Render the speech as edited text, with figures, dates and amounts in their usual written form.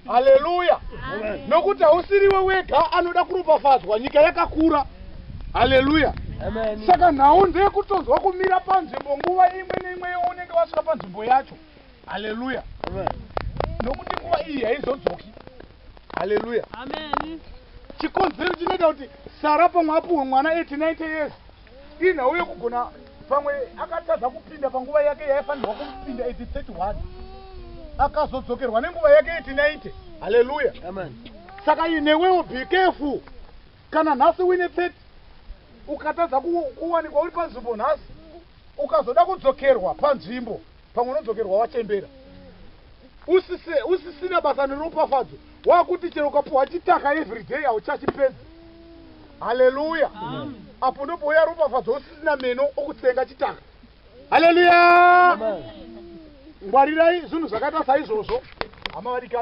Haleluya! Nokuti hausiriwe wega anoda kuropafadzwa, nyika yakakura. Haleluya! Saka nhau ndeyekutonzwa kumira panzvimbo nguva imwe neimwe yaunenge wasvika panzvimbo yacho. Haleluya! Nokuti nguva iyi haizodzoki. Haleluya! Chikonzero chinoita kuti Sara pamwe apuwe mwana 80 90 years, inhau yekugona pamwe akatadza kupinda panguva yake yaifanirwa kupinda 80 31, akazodzokerwa nenguva yake 80 90. Haleluya! Saka newewo be careful. Kana nhasi uine 30, ukatadza kuwanikwa uri panzvimbo nhasi, ukazoda kudzokerwa panzvimbo, pamwe unodzokerwa wachembera, usisina basa neropafadzo, wakuti chero ukapuhwa chitaka everyday hauchachipedzi. Haleluya! Apo ndopouya ropafadzo usisina meno okutsenga chitaka. Haleluya! Ngwarirai zvinhu zvakaita saizvozvo, hama vadikani.